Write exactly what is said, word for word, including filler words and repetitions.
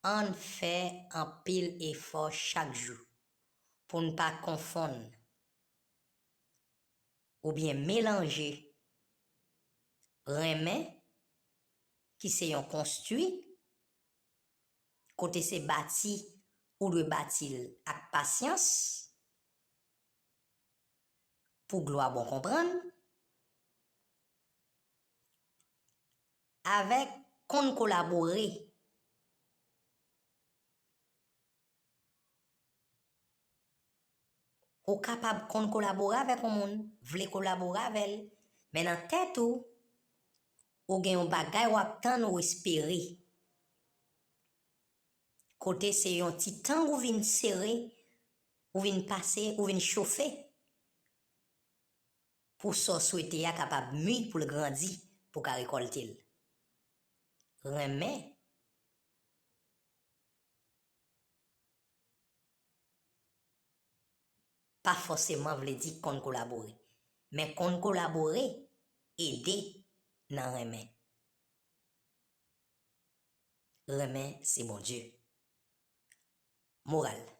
Ann fè anpil efò chak jou pou n pa konfonn oubyen melanje renmen, ki se yon konstwi, kote se bati ou dwe bati l ak pasyans pou glwa bon konprann, avèk konn kolabore. Ou kapab konn kolabore avèk yon moun, vle kolabore avè l, men nan tèt ou, ou gen yon bagay w ap tann, ou espere. Kote se yon ti tan ou vin sere, ou vin pase, ou vin chofe. Pou sa w swete a kapab mi, pou l grandi, pou w ka rekòlte l. Renmen pa fòseman vle di konn kolabore. Men konn kolabore, ede nan renmen. Renmen se Bondye. Moral.